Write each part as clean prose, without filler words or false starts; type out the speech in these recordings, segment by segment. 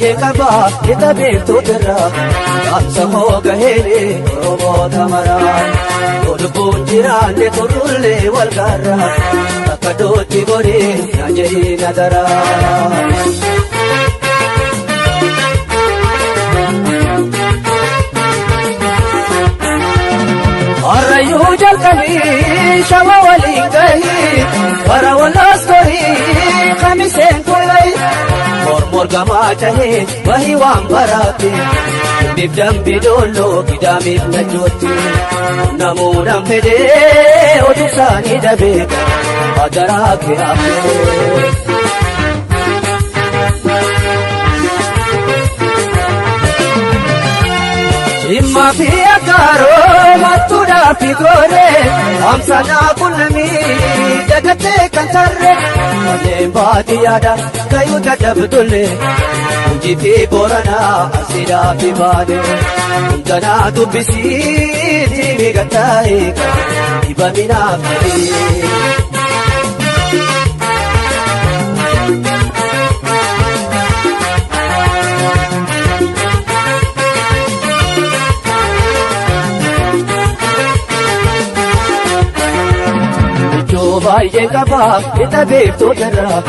Baay'ee qabaa qixa beektoota dhaamsa koo gaheeni Oromoota maraa. Yoo lubbuun jiraanne turrullee wal gaarra bakka dootti gorii na jedhii na daraa. Harrayyuu jalqabii shama waliin gahii bara walaas gorii kamiseen tullai mormor gamaa cahee bahii waan baraate dhimmiif dambi dolloo gidaamiif najjootti namuudhaan fedhee oduu isaanii dhabee hadaraa kee hafee. Jimmaa fi Aggaaroo mattuudhaa fi gooree amsanaa qunnamii dagattee kan tarree manneen baadiyyaadha kayuu dadhabdullee Gujii fi Booranaa Arsiidhaa fi Baalee hundanaa dubbisiitii miidhagtaa'ee dhibaminaaf ta'ee. Iddoo baay'ee qabaa qixa beektoota irraa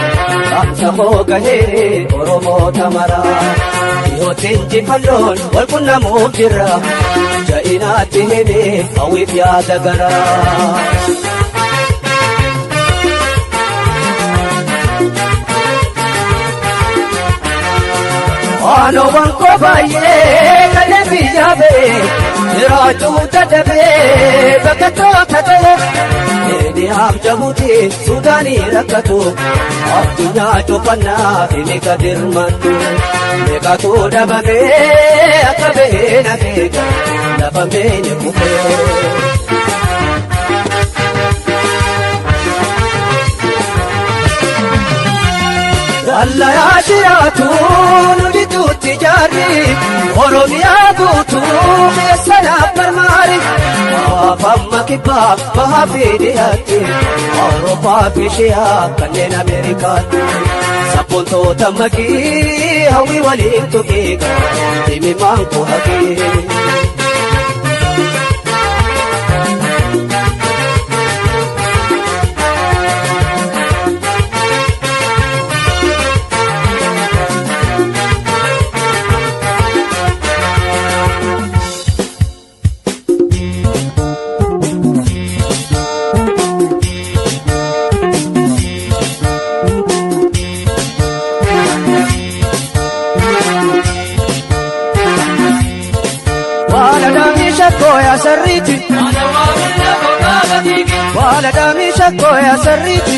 dhaamsa koo gahee Oromoota maraa. Dhiyootti injifannoon wal qunnamuuf jirra ja'inaatti himee hawwiif yaada garaa. Waanowwan koo baay'ee kanneen biyya ba'e jiraachuu dadhabee bakka tokko ta'e. Keeniyaaf Jabuuti Suudaanii rakkatu addunyaa cufannaa fi meeqa dirmattu meeqatu dhabamee akka bahee nafee lafa meenye kufee. Wallayaa jiraatu nu gidduutti jaarri Oromiyaa guutuu keessa naaf barmaari. Afamma kibbaa bahaa fi dhiyaatti Awurooppaa fi Ishiyaa kanneen Ameerikaatti. Sabboontoota maqii hawwii waliin tuqee dhimmimaan koo haqee. Shakkooya sarriiti. Waaladhaamii shakkooya sarriiti.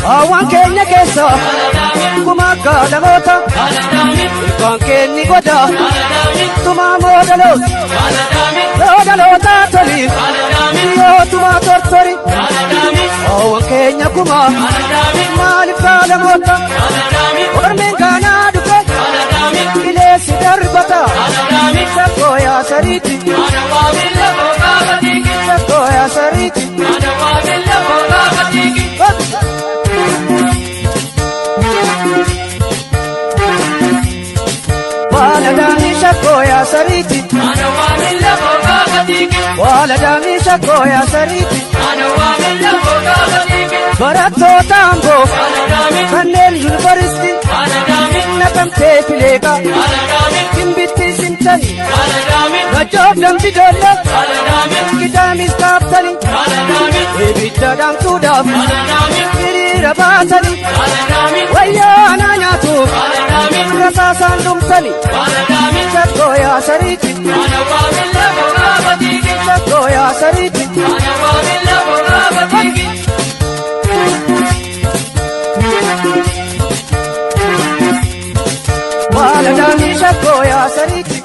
Hawaan keenya keessa kuma akka lamoota. Ilkaan keenni goda tumaa moodaloota. Moodaloota toli yoo tumaa tortori. Hawaan keenya kuma maaliif kaalamoota. Ormiin kaanaa dhufe bileessi darbata. Shakkooya sariiti. Shakkooya sariiti. Waaladhaamii shakkooya sariiti. Waaladhaamii shakkooya sariiti. Barattoota Amboo kanneen yuunivarsiitii naqamtee fileeqa Gimbitti simtani Najjoof dambi doolle Gidaamis kaaftani Ibidda dhaamsuudhaaf hiriira baasani wayyaa nyaatu rasaasaan dhumtani shakkooyaa sariiti shakkooyaa sariiti. Waaladhaamii shakkooyaa sariiti.